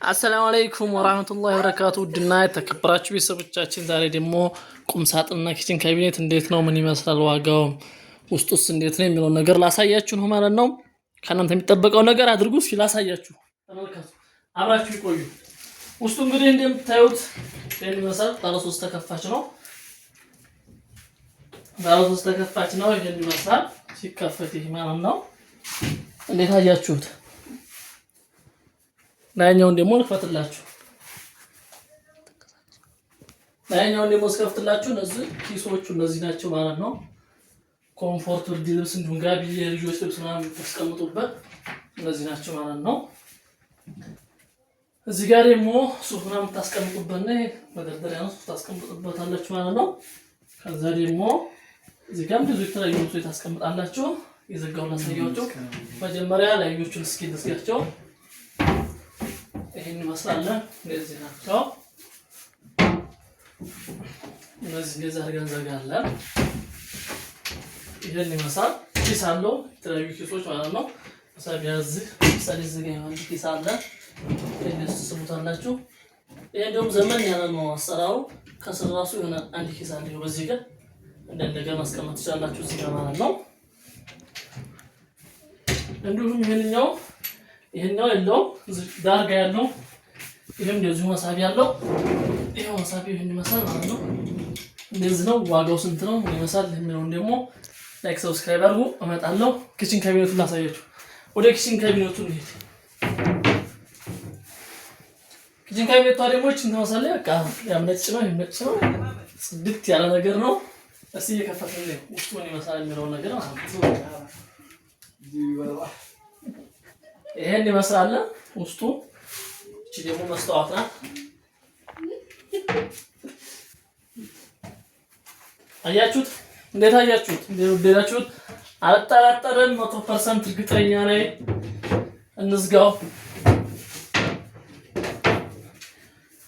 السلام عليكم ورحمة الله وبركاته። ውድና የተከበራችሁ ቤተሰቦቻችን ዛሬ ደግሞ ቁም ሳጥንና kitchen cabinet እንዴት ነው፣ ምን ይመስላል፣ ዋጋው ውስጡስ እንዴት ነው የሚለውን ነገር ላሳያችሁ ነው ማለት ነው። ከእናንተ የሚጠበቀው ነገር አድርጉ። እስኪ ላሳያችሁ፣ ተመልከቱ፣ አብራችሁ ይቆዩ። ውስጡ እንግዲህ እንደምታዩት ይህን ይመስላል። ባለ ሶስት ተከፋች ነው። ባለ ሶስት ተከፋች ነው። ይህን ይመስላል ሲከፈት ይህ ማለት ነው። እንዴት አያችሁት? ላይኛውን ደግሞ ልክፈትላችሁ። ላይኛውን ደግሞ ስከፍትላችሁ እነዚህ ኪሶቹ እነዚህ ናቸው ማለት ነው። Comfort፣ ብርድ ልብስ እንዲሁም ጋቢ፣ የልጆች ልብስ ምናምን የምታስቀምጡበት እነዚህ ናቸው ማለት ነው። እዚህ ጋር ደግሞ ሱፍ ምናምን የምታስቀምጡበት ነው። መደርደሪያ ነው። ሱፍ ታስቀምጡበታላችሁ ማለት ነው። ከዛ ደግሞ እዚህ ጋርም ብዙ የተለያዩ ልብሶች ታስቀምጣላችሁ። የዘጋውን ላሳያችሁ። መጀመሪያ ላይኞቹን እስኪ ልዝጋቸው። ይህን ይመስላል። እንደዚህ ናቸው። እነዚህ እንደዚህ አድርገን እንዘጋለን። ይህን ይመስላል። ኪስ አለው፣ የተለያዩ ኪሶች ማለት ነው። መሳቢያ እዚህ ምሳሌ እዚህ ጋር የሆነ ኪስ አለ። ይህን ትስቡታላችሁ። ይሄ እንደውም ዘመን ያለ ነው አሰራሩ። ከስር ራሱ የሆነ አንድ ኪስ አለ። በዚህ ጋር እንደ ነገር ማስቀመጥ ትችላላችሁ እዚህ ጋር ማለት ነው። እንዲሁም ይሄኛው የለውም ዳርጋ ያለው ይሄም እንደዚሁ መሳቢያ አለው። ይሄው መሳቢያው ይሄን ይመስላል ማለት ነው። እንደዚህ ነው። ዋጋው ስንት ነው ምን ይመስላል የሚለውን ደግሞ like፣ subscribe አድርጉ። እመጣለሁ። Kitchen cabinet ኡን ላሳያችሁ። ወደ kitchen cabinet ኡ እንሂድ። Kitchen cabinet ኧቷ ደግሞ ይህችን ትመስላለች። በቃ ያም ነጭ ነው፣ ይሄም ነጭ ነው። ጽድት ያለ ነገር ነው። እስኪ እየከፈትን ውስጡ ምን ይመስላል የሚለውን ነገር ማለት ነው። ይሄን ይመስላል ውስጡ። እቺ ደግሞ መስታወት ናት። አያችሁት? እንዴት አያችሁት? እንዴት ወደዳችሁት? አልጠራጠርም። 100% እርግጠኛ ነኝ። እንዝጋው።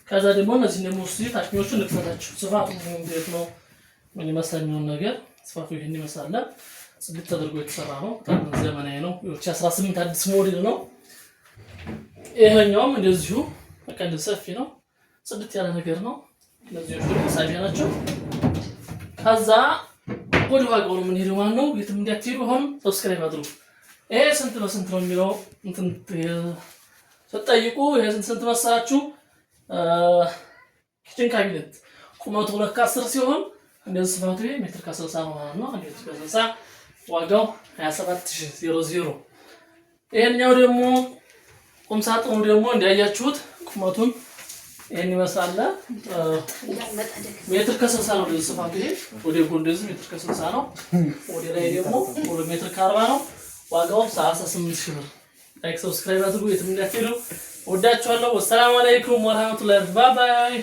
ከዛ ደግሞ እነዚህ ደግሞ እስኪ ታችኞቹን እንክፈታቸው። ስፋቱ እንዴት ነው? ምን ይመስላል የሚለውን ነገር ስፋቱ ይሄን ይመስላል። ጽድት ተደርጎ የተሰራ ነው። በጣም ዘመናዊ ነው። 2018 አዲስ ሞዴል ነው። ይሄኛውም እንደዚሁ በቃ እንደዚህ ሰፊ ነው። ጽድት ያለ ነገር ነው። እነዚህ መሳቢያ ናቸው። ከዛ ወደ ዋጋው ነው የምንሄደው ማለት ነው። የትም እንዳትሄዱ። አሁን subscribe አድርጉ። ይሄ ስንት በስንት ነው የሚለው እንትን ስትጠይቁ ይሄ ስንት ስንት መሰላችሁ? Kitchen cabinet ቁመቱ 2 ከ10 ሲሆን እንደዚህ ስፋቱ ይሄ ሜትር ከ60 ነው ማለት ነው። 1 ሜትር ከ60 ዋጋው 27,000። ይሄኛው ደግሞ ቁም ሳጥኑ ደግሞ እንዳያችሁት ቁመቱን ይሄን ይመስላል። ሜትር ከ60 ነው እንደዚህ ስፋቱ። ይሄ ወደ ጎን እንደዚህ ሜትር ከ60 ነው። ወደ ላይ ደግሞ 2 ሜትር ከ40 ነው። ዋጋው 38,000 ብር። Like፣ subscribe አድርጉ። የትም እንዳትሄዱ። ወዳችኋለሁ። والسلام عليكم ورحمة الله። Bye bye።